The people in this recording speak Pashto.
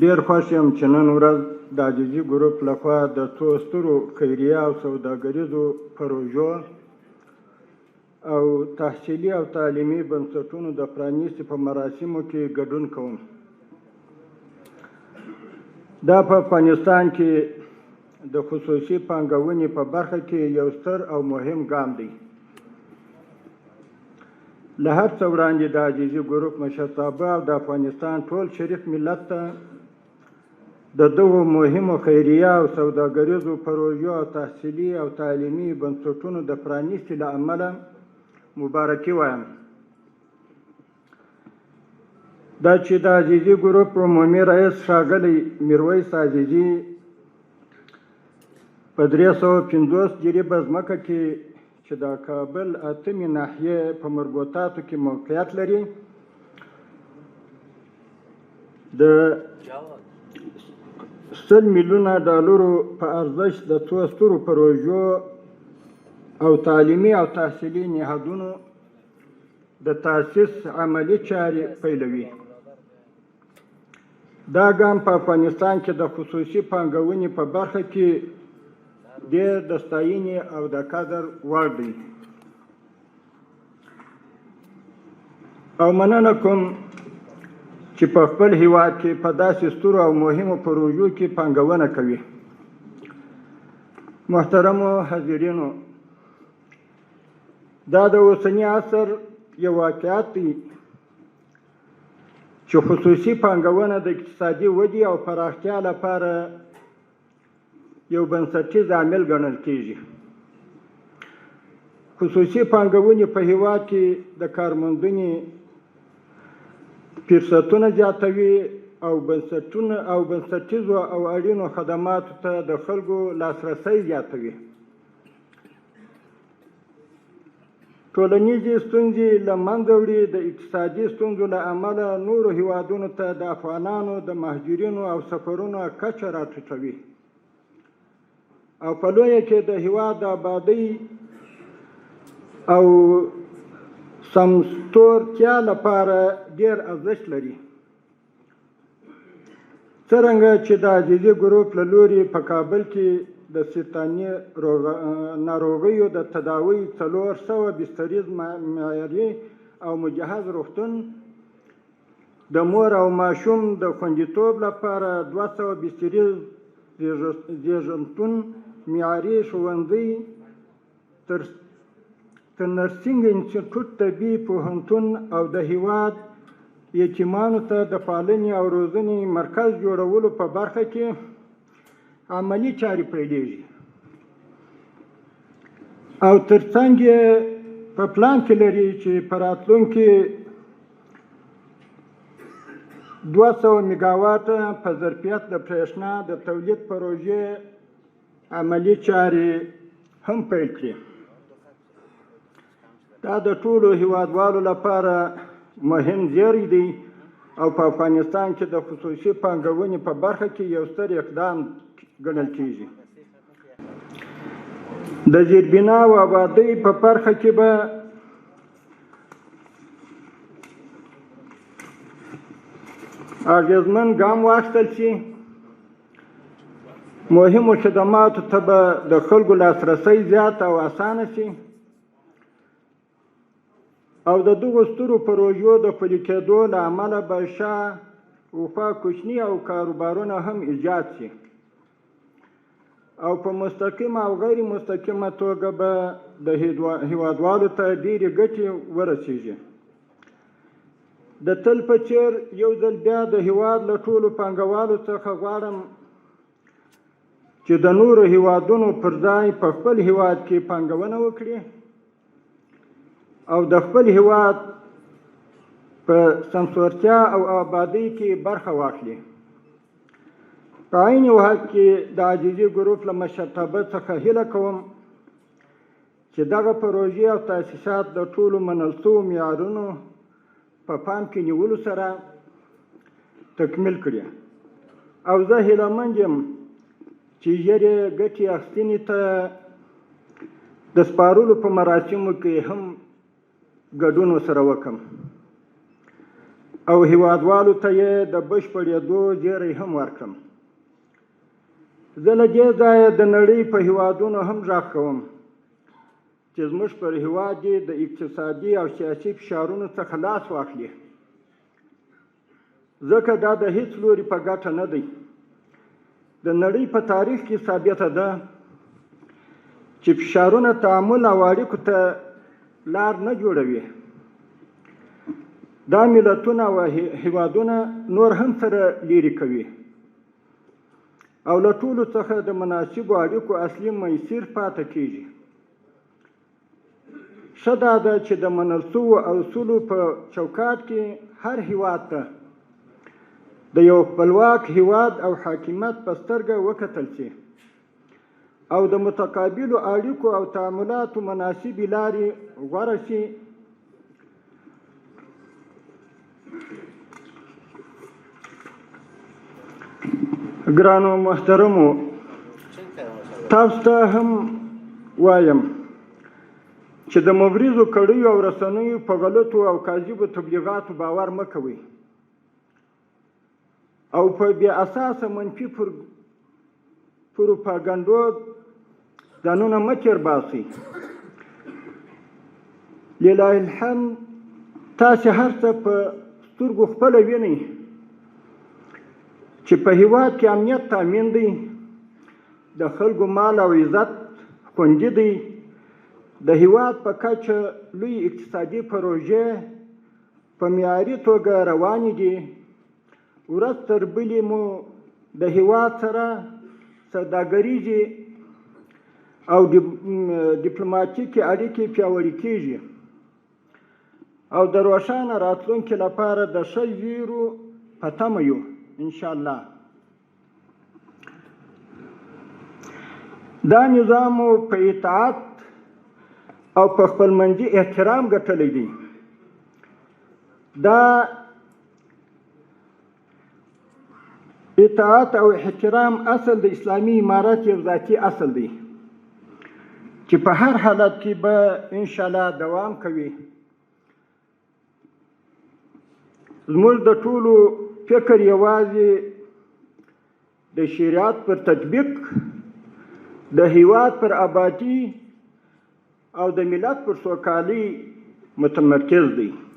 ډېر خوښ یم چې نن ورځ د عزیزي ګروپ لخوا د څو سترو خیریه او سوداګریزو پروژو او تحصیلي او تعلیمي بنسټونو د پرانیستې په مراسمو کې ګډون کوم. دا په افغانستان کې د خصوصي پانګونې په برخه کې یو ستر او مهم ګام دی. له هر څه وړاندې د عزیزي ګروپ مشرتابه او د افغانستان ټول شریف ملت ته د دغو مهمو خیریه او سوداګریزو پروژو او تحصیلي او تعلیمي بنسټونو د پرانیستې له امله مبارکي وایم. دا چې د عزیزي ګروپ عمومي رئیس ښاغلی میرویس عزیزي په 350 جریبه ځمکه کې چې د کابل اتمې ناحیې په مربوطاتو کې موقعیت لري، د 100 میلیونه ډالرو په ارزښت د څو سترو پروژو او تعلیمي او تحصیلي نهادونو د تاسیس عملي چارې پیلوي. دا ګام په افغانستان کې د خصوصي پانګونې په برخه کې ډېر د ستاینې او د قدر وړ دی او مننه کوم چې په خپل هیواد کې په داسې سترو او مهمو پروژو کې پانګونه کوي. محترمو حاضرینو، دا د اوسني عصر یو واقعیت دی چې خصوصي پانګونه د اقتصادي ودې او پراختیا لپاره یو بنسټیز عامل ګڼل کیږي. خصوصي پانګونې په هیواد کې د کارموندنې فرصتونه زیاتوي او بنسټونه او بنسټیزو او اړینو خدماتو ته د خلکو لاسرسی زیاتوي. ټولنیزې ستونزې له منځه وړي. د اقتصادي ستونزو له امله نورو هیوادونو ته د افغانانو د مهاجرینو او سفرونو کچه راټیټوي او په لویه کې د هیواد د آبادۍ او سمسورتیا لپاره ډېر ارزښت لري. څرنګه چې د عزیزي ګروپ له لوري په کابل کې د سرطاني ناروغیو د تداوۍ 400 بستریز معیاري او مجهز روغتون، د مور او ماشوم د خوندیتوب لپاره 200 بستریز زیږنتون، معیاري ښوونځی، تر نرسینګ انسټیټوټ، طبي پوهنتون او د هیواد یتیمانو ته د پالنې او روزنې مرکز جوړولو په برخه کې عملي چارې پیلېږي او ترڅنګ یې په پلان کې لري چې په راتلونکي 200 میګاواټه په ظرفیت د برېښنا د تولید پروژې عملي چارې هم پیل کړي. دا د ټولو هیوادوالو لپاره مهم زیری دی او په افغانستان کې د خصوصي پانګونې په برخه کې یو ستر اقدام ګڼل کیږي. د زیربنا او آبادۍ په برخه کې به اغېزمن ګام واخیستل شي. مهمو خدماتو ته به د خلکو لاسرسی زیات او اسانه شي او د دغو سترو پروژو د پلي کېدو له امله به شا وخوا کوچني او کاروبارونه هم ایجاد شي او په مستقیمه او غیر مستقیمه توګه به د هیوادوالو ته ډېرې ګټې ورسیږي. د تل په څېر یو ځل بیا د هیواد له ټولو پانګوالو څخه غواړم چې د نورو هیوادونو پر ځای په خپل هیواد کې پانګونه وکړي او د خپل هیواد په سمسورتیا او آبادۍ کې برخه واخلي. په عین وخت کې د عزیزي ګروپ له مشرتابه څخه هیله کوم چې دغه پروژې او تاسیسات د ټولو منل شوو معیارونو په پام کې نیولو سره تکمیل کړي او زه هیله مند یم چې ژر یې ګټې اخیستنې ته د سپارلو په مراسمو کې هم ګډون ورسره وکړم. او هیوادوالو ته یې د بشپړېدو زیری هم ورکړم. زه له دې ځایه د نړۍ په هیوادونو هم غږ کوم چې زموږ پر هیواد دې د اقتصادي او سیاسي فشارونو څخه لاس واخلي، ځکه دا د هیڅ لوري په ګټه نه دی. د نړۍ په تاریخ کې ثابته ده چې فشارونه تعامل او اړیکو ته لار نه جوړوي. دا ملتونه او هیوادونه نور هم سره لیرې کوي او له ټولو څخه د مناسبو اړیکو اصلي مسیر پاتې کیږي. ښه دا ده چې د منل شوو اصولو په چوکاټ کې هر هیواد ته د یو خپلواک هیواد او حاکمیت په سترګه وکتل شي او د متقابلو اړیکو او تعاملاتو مناسبې لارې غوره شي. ګرانو محترمو، تاسو ته هم وایم چې د مغرضو کړیو او رسنیو په غلطو او کاذبو تبلیغاتو باور مه کوئ او په بې اساسه منفي پروپاګنډو ځانونه مه تېر باسئ. لله الحمد تاسې هر څه په سترګو خپله وینئ چې په هیواد کې امنیت تامین دی، د خلکو مال او عزت خوندي دی، د هیواد په کچه لوی اقتصادي پروژې په معیاري توګه روانې دي، ورځ تر بلې مو د هیواد سره سوداګریزې او ډیپلوماټیکې اړیکې پیاوړې کیږي او د روښانه راتلونکي لپاره د ښه زیرو په تمه یو انشاءالله. دا نظام مو په اطاعت او په خپلمنځي احترام ګټلی دی. دا اطاعت او احترام اصل د اسلامي امارت یو ذاتي اصل دی چې په هر حالت کې به انشاءالله دوام کوي. زموږ د ټولو فکر یوازې د شریعت پر تطبیق، د هیواد پر آبادي او د ملت پر سوکالۍ متمرکز دی.